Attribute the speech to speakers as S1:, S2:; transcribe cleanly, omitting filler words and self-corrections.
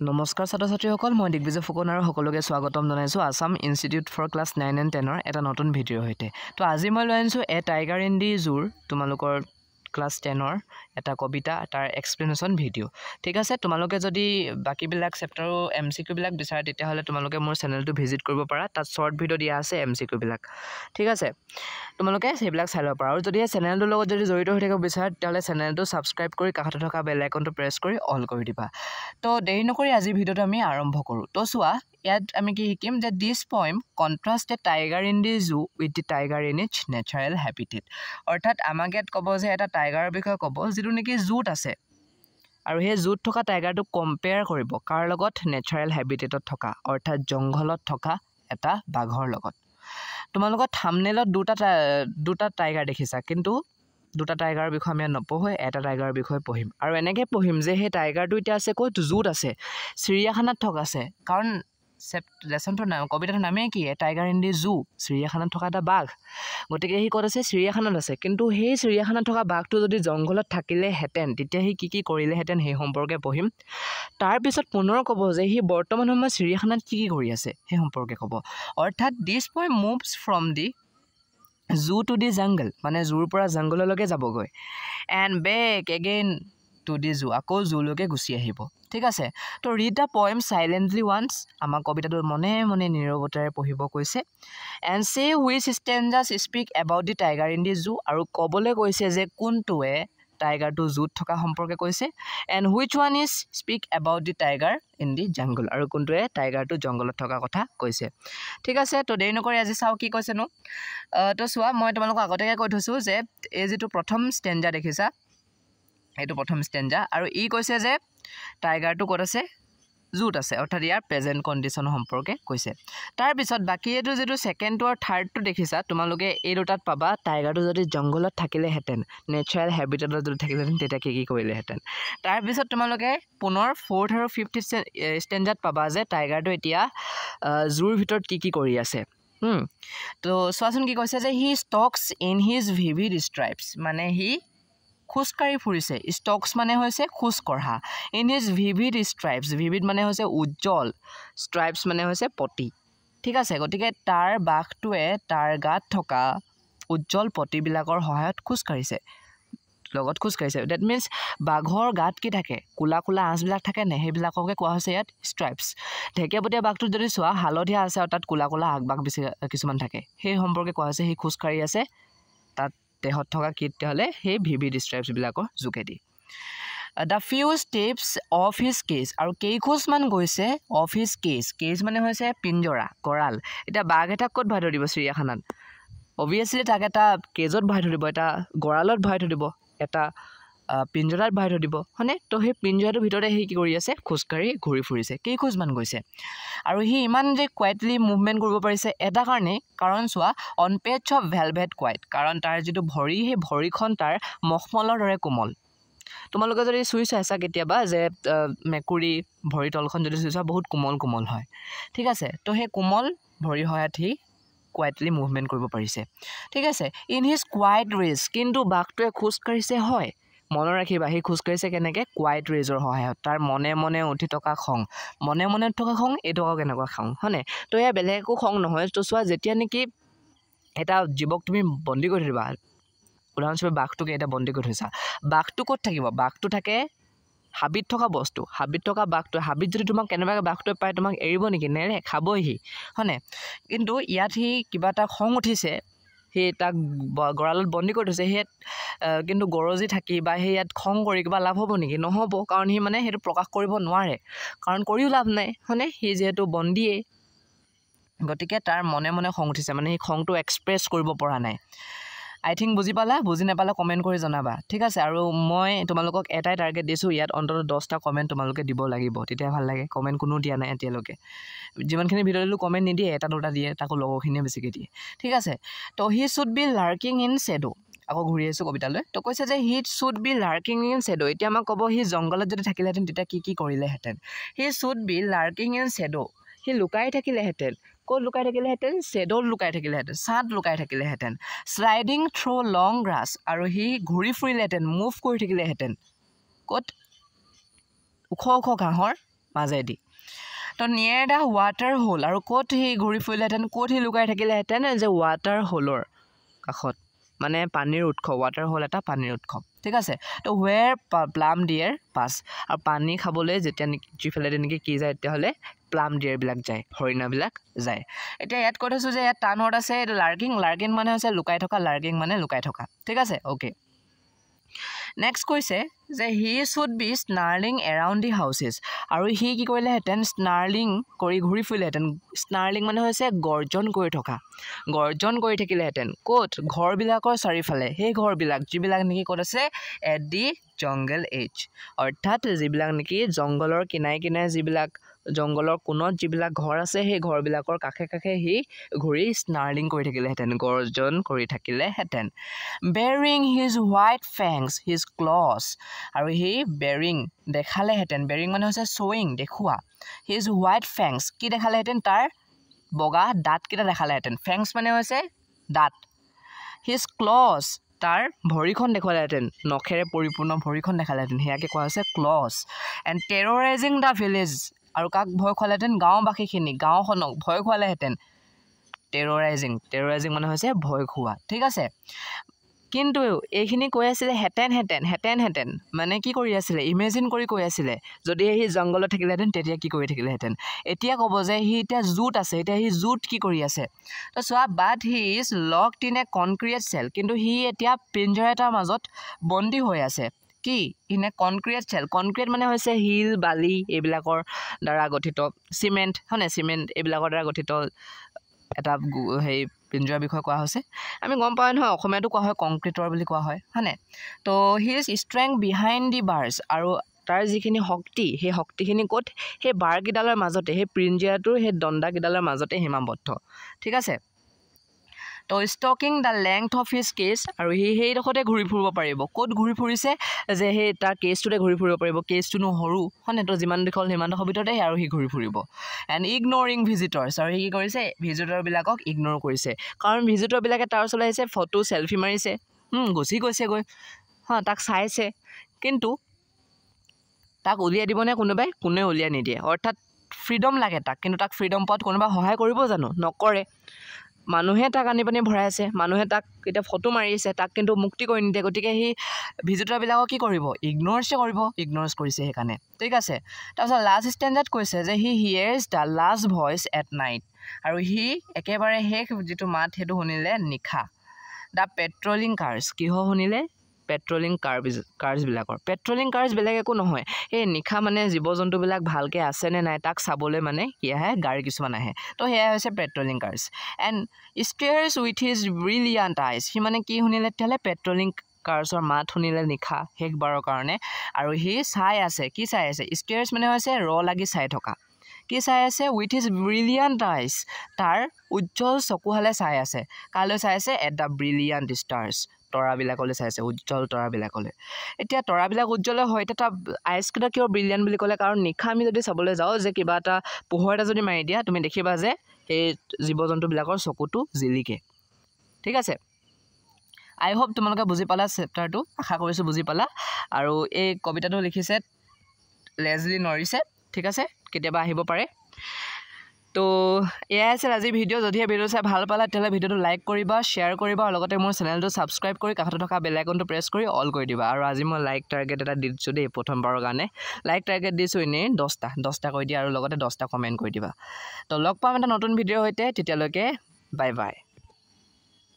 S1: নমস্কাৰ ছাত্ৰ ছাত্ৰীসকল, মই দিগ্বিজয় ফুকন আৰু সকলোকে স্বাগতম জনাইছোঁ Assam Institute for class 9 and 10ৰ এটা নতুন ভিডিঅ'ৰ সৈতে। তো আজি মই লৈ আনিছোঁ এ টাইগাৰ ইন the জুৰ তোমালোকৰ ক্লাছ 10ৰ এটা কবিতা, তাৰ এক্সপ্লেনেশ্যন ভিডিঅ'। ঠিক আছে, তোমালোকে যদি বাকীবিলাক চেপ্টাৰো এম চি কিউবিলাক বিচাৰা, তেতিয়াহ'লে তোমালোকে মোৰ চেনেলটো ভিজিট কৰিব পাৰা। তাত শ্বৰ্ট ভিডিঅ' দিয়া আছে এম চি কিউবিলাক। ঠিক আছে, তোমালোকে সেইবিলাক চাই ল'ব পাৰা। আৰু যদি চেনেলটোৰ লগত যদি জড়িত হৈ থাকিব বিচাৰা, তেতিয়াহ'লে চেনেলটো ছাবস্ক্ৰাইব কৰি কাষতে থকা বেল আইকনটো প্ৰেছ কৰি অল কৰি দিবা। তো দেৰি নকৰি আজিৰ ভিডিঅ'টো আমি আৰম্ভ কৰোঁ। তো চোৱা, ইয়াত আমি কি শিকিম যে this poem contrast a tiger in the zoo with the tiger in its natural habitat. অৰ্থাৎ আমাক ইয়াত ক'ব যে এটা টাইগাৰৰ বিষয়ে ক'ব যিটো নেকি জুত আছে, আৰু সেই জুত থকা টাইগাৰটোক কম্পেয়াৰ কৰিব কাৰ লগত? নেচাৰেল হেবিটেটত থকা, অৰ্থাৎ জংঘলত থকা এটা বাঘৰ লগত। তোমালোকৰ থামনেলত দুটা টাইগাৰ দেখিছা, কিন্তু দুটা টাইগাৰৰ বিষয়ে আমি নপঢ়োঁ, এটা টাইগাৰৰ বিষয়ে পঢ়িম। আৰু এনেকৈ পঢ়িম যে সেই টাইগাৰটো এতিয়া আছে ক'ত? জুত আছে, চিৰিয়াখানাত থকা আছে। কাৰণ লেচনটোৰ নাম, কবিতাটোৰ নামেই কি? A tiger in the zoo, চিৰিয়াখানাত থকা এটা বাঘ। গতিকে সি ক'ত আছে? চিৰিয়াখানাত আছে। কিন্তু সেই চিৰিয়াখানাত থকা বাঘটো যদি জংঘলত থাকিলেহেঁতেন, তেতিয়া সি কি কি কৰিলেহেঁতেন সেই সম্পৰ্কে পঢ়িম। তাৰপিছত পুনৰ ক'ব যে সি বৰ্তমান সময়ত চিৰিয়াখানাত কি কি কৰি আছে সেই সম্পৰ্কে ক'ব। অৰ্থাৎ this poem moves from the zoo to the jungle, মানে জুৰ পৰা জংঘললৈকে যাবগৈ, and back again to the zoo, আকৌ জুলৈকে গুচি আহিব। ঠিক আছে, তো read the poem silently once, আমাক কবিতাটো মনে মনে নীৰৱতাৰে পঢ়িব কৈছে। And say which stanzas speak about the tiger in the zoo, আৰু ক'বলৈ কৈছে যে কোনটোৱে টাইগাৰটো জুত থকা সম্পৰ্কে কৈছে। And which one is speak about the tiger in the jungle, আৰু কোনটোৱে টাইগাৰটো জংঘলত থকা কথা কৈছে। ঠিক আছে, তো দেৰি নকৰি আজি চাওঁ কি কৈছেনো। তো চোৱা, মই তোমালোকক আগতীয়াকৈ কৈ থৈছোঁ যে এই যিটো প্ৰথম ষ্টেঞ্জা দেখিছা, এইটো প্ৰথম ষ্টেঞ্জা, আৰু ই কৈছে যে টাইগাৰটো ক'ত আছে? জুত আছে, অৰ্থাৎ ইয়াৰ প্ৰেজেণ্ট কণ্ডিশ্যনৰ সম্পৰ্কে কৈছে। তাৰপিছত বাকী এইটো যিটো ছেকেণ্ডটো আৰু থাৰ্ডটো দেখিছা, তোমালোকে এই দুটাত পাবা টাইগাৰটো যদি জংঘলত থাকিলেহেঁতেন, নেচাৰেল হেবিটেটত যদি থাকিলেহেঁতেন, তেতিয়া কি কি কৰিলেহেঁতেন। তাৰপিছত তোমালোকে পুনৰ ফ'ৰ্থ আৰু ফিফ্থ ষ্টেঞ্জাত পাবা যে টাইগাৰটো এতিয়া জুৰ ভিতৰত কি কি কৰি আছে। তো চোৱাচোন কি কৈছে যে he stalks in his vivid stripes, মানে সি খোজকাঢ়ি ফুৰিছে। ষ্টকছ মানে হৈছে খোজ কঢ়া। In his vivid stripes, vivid মানে হৈছে উজ্জ্বল, ষ্ট্ৰাইপছ মানে হৈছে পটি। ঠিক আছে, গতিকে তাৰ বাঘটোৱে তাৰ গাত থকা উজ্জ্বল পটিবিলাকৰ সহায়ত খোজকাঢ়িছে, লগত খোজকাঢ়িছে। That means বাঘৰ গাত কি থাকে? ক'লা ক'লা আঁচবিলাক থাকে নে, সেইবিলাককে কোৱা হৈছে ইয়াত ষ্ট্ৰাইপছ। ঢেকীয়াপতীয়া বাঘটোত যদি চোৱা, হালধীয়া আছে আৰু তাত ক'লা ক'লা আগ বাঘ বেছি কিছুমান থাকে, সেই সম্পৰ্কে কোৱা হৈছে সি খোজকাঢ়ি আছে তাত দেহত থকা কি তেতিয়াহ'লে সেই ভিভিড ষ্ট্ৰাইপছবিলাকৰ যোগেদি। The few steps of his cage, আৰু কেইখোজমান গৈছে অফ his cage, cage মানে হৈছে পিঞ্জৰা, গঁৰাল। এতিয়া বাঘ এটাক ক'ত ভৰাই থৈ দিব চিৰিয়াখানাত? অভিয়াছলি তাক এটা কেজত ভৰাই থৈ দিব, এটা গঁৰালত ভৰাই থৈ দিব, এটা পিঞ্জৰাত ভৰাই থৈ দিব, হয়নে? তো সেই পিঞ্জৰাটোৰ ভিতৰতে সি কি কৰি আছে? খোজকাঢ়ি ঘূৰি ফুৰিছে, কেইখোজমান গৈছে। আৰু সি ইমান যে কুৱাইটলি মুভমেণ্ট কৰিব পাৰিছে এটা কাৰণেই, কাৰণ চোৱা on patch of velvet quiet, কাৰণ তাৰ যিটো ভৰি, সেই ভৰিখন তাৰ মখমলৰ দৰে কোমল। তোমালোকে যদি চুই চাইছা কেতিয়াবা যে মেকুৰী ভৰি তলখন যদি চুই চোৱা, বহুত কোমল কোমল হয়। ঠিক আছে, তো সেই কোমল ভৰিৰ সহায়ত সি কুৱাইটলি মুভমেণ্ট কৰিব পাৰিছে। ঠিক আছে, ইন his quiet raise, কিন্তু বাঘটোৱে খোজকাঢ়িছে হয়, মনত ৰাখিবা সি খোজকাঢ়িছে কেনেকৈ? কুৱাইট ৰেজৰ সহায়ত, তাৰ মনে মনে উঠি থকা খং, মনে মনে থকা খং, এইটো আকৌ কেনেকুৱা খং, হয়নে? তো এয়া বেলেগ একো খং নহয়। তো চোৱা, যেতিয়া নেকি এটা জীৱক তুমি বন্দী কৰি থৈ দিবা, উদাহৰণস্বৰূপে বাঘটোকে এতিয়া বন্দী কৰি থৈছা, বাঘটো ক'ত থাকিব? বাঘটো থাকে হাবিত থকা বস্তু, হাবিত থকা বাঘটোৱে, হাবিত যদি তোমাক কেনেবাকৈ বাঘটোৱে পায়, তোমাক এৰিব নেকি? নেৰে, খাবই সি, হয়নে? কিন্তু ইয়াত সি কিবা এটা খং উঠিছে, সি তাক গঁৰালত বন্দী কৰি থৈছে, সেই কিন্তু গৰজি থাকি বা সেই ইয়াত খং কৰি কিবা লাভ হ'ব নেকি? নহ'ব, কাৰণ সি মানে সেইটো প্ৰকাশ কৰিব নোৱাৰে, কাৰণ কৰিও লাভ নাই, হয়নে? সি যিহেতু বন্দীয়েই, গতিকে তাৰ মনে মনে খং উঠিছে, মানে সি খংটো এক্সপ্ৰেছ কৰিব পৰা নাই। আই থিংক বুজি পালা, বুজি নাপালে কমেণ্ট কৰি জনাবা। ঠিক আছে, আৰু মই তোমালোকক এটাই টাৰ্গেট দিছোঁ, ইয়াত অন্ততঃ 10টা কমেণ্ট তোমালোকে দিব লাগিব, তেতিয়া ভাল লাগে। কমেণ্ট কোনো দিয়া নাই এতিয়ালৈকে, যিমানখিনি ভিডিঅ' দিলোঁ কমেণ্ট নিদিয়ে, এটা দুটা দিয়ে, তাকো লগৰখিনিয়ে বেছিকৈ দিয়ে। ঠিক আছে, তো he should be lurking in shadow, আকৌ ঘূৰি আহিছোঁ কবিতালৈ। তো কৈছে যে he should be lurking in shadow, এতিয়া আমাক ক'ব সি জংঘলত যদি থাকিলেহেঁতেন তেতিয়া কি কি কৰিলেহেঁতেন। He should be lurking in shadow, সি লুকাই থাকিলেহেঁতেন। ক'ত লুকাই থাকিলেহেঁতেন? শ্বেড'ত লুকাই থাকিলেহেঁতেন, ছাঁত লুকাই থাকিলেহেঁতেন। শ্লাইডিং থ্ৰু লং গ্ৰাছ, আৰু সি ঘূৰি ফুৰিলেহেঁতেন, মুভ কৰি থাকিলেহেঁতেন। ক'ত? ওখ ওখ ঘাঁহৰ মাজেদি। তো নিয়েৰ the water whole, আৰু ক'ত সি ঘূৰি ফুৰিলেহেঁতেন, ক'ত সি লুকাই থাকিলেহেঁতেন, যে ৱাটাৰ হোলৰ কাষত, মানে পানীৰ উৎস, ৱাটাৰ হোল এটা পানীৰ উৎস, ঠিক আছে। তো ৱেৰ প্লাম ডিয়েৰ পাছ, আৰু পানী খাবলৈ যেতিয়া নেকি যিফালেদি নেকি কি যায় তেতিয়াহ'লে প্লাম ডিয়েৰবিলাক যায়, হৰিণাবিলাক যায়। এতিয়া ইয়াত কৈ থৈছোঁ যে ইয়াত টান ৱৰ্ড আছে, এইটো লাৰ্কিং, লাৰ্কিং মানে হৈছে লুকাই থকা, লাৰ্কিং মানে লুকাই থকা, ঠিক আছে, অ'কে। নেক্সট কৈছে যে he should be snarling around the houses, আৰু সি কি কৰিলেহেঁতেন, স্নাৰ্লিং কৰি ঘূৰি ফুৰিলেহেঁতেন। স্নাৰ্লিং মানে হৈছে গৰ্জন কৰি থকা, গৰ্জন কৰি থাকিলেহেঁতেন ক'ত, ঘৰবিলাকৰ চাৰিওফালে, সেই ঘৰবিলাক যিবিলাক নেকি ক'ত আছে, এট the jungle as, অৰ্থাৎ যিবিলাক নেকি জংঘলৰ কিনাৰে কিনাৰে, যিবিলাক জংঘলৰ কোণত যিবিলাক ঘৰ আছে, সেই ঘৰবিলাকৰ কাষে কাষে সি ঘূৰি স্নাৰ্লিং কৰি থাকিলেহেঁতেন, গৰ্জন কৰি থাকিলেহেঁতেন। Baring his white fangs his claws, আৰু সি বেৰিং দেখালেহেঁতেন, বেৰিং মানে হৈছে শ্বয়িং, দেখুওৱা, his white ফেংছ কি দেখালেহেঁতেন, তাৰ বগা দাঁতকেইটা দেখালেহেঁতেন। ফেংছ মানে হৈছে দাঁত। His clause তাৰ ভৰিখন দেখুৱালেহেঁতেন, নখেৰে পৰিপূৰ্ণ ভৰিখন দেখালেহেঁতেন, সেয়াকে কোৱা হৈছে claws. And terrorising the village, আৰু কাক ভয় খুৱালেহেঁতেন, গাঁওবাসীখিনি, গাঁওখনক ভয় খুৱালেহেঁতেন। টেৰৰাইজিং, টেৰৰাইজিং মানে হৈছে ভয় খুওৱা, ঠিক আছে। কিন্তু এইখিনি কৈ আছিলে হেঁতেন হেঁতেন হেঁতেন হেঁতেন, মানে কি কৰি আছিলে, ইমেজিন কৰি কৈ আছিলে, যদি সি জংঘলত থাকিলেহেঁতেন তেতিয়া কি কৰি থাকিলেহেঁতেন। এতিয়া ক'ব যে সি এতিয়া জুত আছে, এতিয়া সি জুত কি কৰি আছে। তো চোৱা, but he is locked in a concrete cell, কিন্তু সি এতিয়া পিঞ্জৰা এটাৰ মাজত বন্দী হৈ আছে। কি, in a concrete cell, concrete মানে হৈছে শিল বালি এইবিলাকৰ দ্বাৰা গঠিত, চিমেণ্ট হয়নে, চিমেণ্ট এইবিলাকৰ দ্বাৰা গঠিত এটা হেৰি পিঞ্জৰাৰ বিষয়ে কোৱা হৈছে। আমি গম পাওঁ নহয়, অসমীয়াতো কোৱা হয় কংক্ৰিটৰ বুলি কোৱা হয়, হয়নে। তো his strength behind the bars, আৰু তাৰ যিখিনি শক্তি, সেই শক্তিখিনি ক'ত, সেই বাৰকেইডালৰ মাজতে, সেই পিঞ্জৰাটোৰ সেই দণ্ডাকেইডালৰ মাজতে সীমাবদ্ধ, ঠিক আছে। তো stalking the length of his cage, আৰু সি সেইডোখৰতে ঘূৰি ফুৰিব পাৰিব। ক'ত ঘূৰি ফুৰিছে, যে সেই তাৰ কেজটোতে ঘূৰি ফুৰিব পাৰিব, কেজটোনো সৰু হয়নে, তো যিমান দীঘল সিমান ডোখৰ ভিতৰতে আৰু সি ঘূৰি ফুৰিব। এণ্ড ইগন'ৰিং ভিজিটৰ্ছ, আৰু সি কি কৰিছে, ভিজিটৰবিলাকক ইগন'ৰ কৰিছে, কাৰণ ভিজিটৰবিলাকে তাৰ ওচৰলৈ আহিছে, ফটো চেলফি মাৰিছে, গুচি গৈছেগৈ, হা, তাক চাইছে, কিন্তু তাক উলিয়াই দিবনে কোনোবাই, কোনেও উলিয়াই নিদিয়ে। অৰ্থাৎ ফ্ৰীডম লাগে তাক, কিন্তু তাক ফ্ৰীডম পোৱাত কোনোবাই সহায় কৰিব জানো, নকৰে। মানুহে তাক আনি পানি ভৰাই আছে, মানুহে তাক এতিয়া ফটো মাৰিছে, তাক কিন্তু মুক্তি কৰি নিদিয়ে। গতিকে সি ভিজিটৰবিলাকক কি কৰিব, ইগন'ৰছে কৰিব, ইগন'ৰছ কৰিছে সেইকাৰণে, ঠিক আছে। তাৰপিছত লাষ্ট ষ্টেণ্ডাৰ্ড কৈছে যে he hears the last voice at night, আৰু সি একেবাৰে শেষ যিটো মাত সেইটো শুনিলে নিশা। The patrolling curse, কিহৰ শুনিলে, পেট্ৰলিং কাৰ্ছবিলাকৰ। পেট্ৰলিং কাৰ্ছ বেলেগ একো নহয়, এই নিশা মানে জীৱ জন্তুবিলাক ভালকৈ আছেনে নাই তাক চাবলৈ মানে কি আহে, গাড়ী কিছুমান আহে, তো সেয়াই হৈছে patrolling cars. And stares with his brilliant eyes, সি মানে কি শুনিলে তেতিয়াহ'লে, পেট্ৰলিং কাৰ্ছৰ মাত শুনিলে নিশা শেষবাৰৰ কাৰণে। আৰু সি চাই আছে, কি চাই আছে, ষ্টেয়াৰ্ছ মানে হৈছে ৰ লাগি চাই থকা, কি চাই আছে, উইথ his brilliant আইজ, তাৰ উজ্জ্বল চকুহালে চাই আছে। কালৈ চাই আছে, এট the brilliant stars, তৰাবিলাকলৈ চাই আছে, উজ্জ্বল তৰাবিলাকলৈ। এতিয়া তৰাবিলাক উজ্জ্বলে হয়, এতিয়া তাৰ আইচকেইটা কিয় ব্ৰিলিয়াণ্ট বুলি ক'লে, কাৰণ নিশা আমি যদি চাবলৈ যাওঁ যে কিবা এটা পোহৰ এটা যদি মাৰি দিয়া, তুমি দেখিবা যে সেই জীৱ জন্তুবিলাকৰ চকুটো জিলিকে, ঠিক আছে। আই হোপ তোমালোকে বুজি পালা চেপ্টাৰটো, আশা কৰিছোঁ বুজি পালা। আৰু এই কবিতাটো লিখিছে লেজলি নৰিছে, ঠিক আছে, কেতিয়াবা আহিব পাৰে। তো এয়াই আছিল আজিৰ ভিডিঅ'। যদিহে ভিডিঅ' চাই ভাল পালা তেতিয়াহ'লে ভিডিঅ'টো লাইক কৰিবা, শ্বেয়াৰ কৰিবা, আৰু লগতে মোৰ চেনেলটো ছাবস্ক্ৰাইব কৰি কাষতে থকা বেল আইকনটো প্ৰেছ কৰি অল কৰি দিবা। আৰু আজি মই লাইক টাৰ্গেট এটা দি দিছোঁ দেই, প্ৰথমবাৰৰ কাৰণে লাইক টাৰ্গেট দিছোঁ, এনেই 10টা কৰি দিয়া, আৰু লগতে 10টা কমেণ্ট কৰি দিবা। তো লগ পাম এটা নতুন ভিডিঅ'ৰ সৈতে, তেতিয়ালৈকে বাই বাই।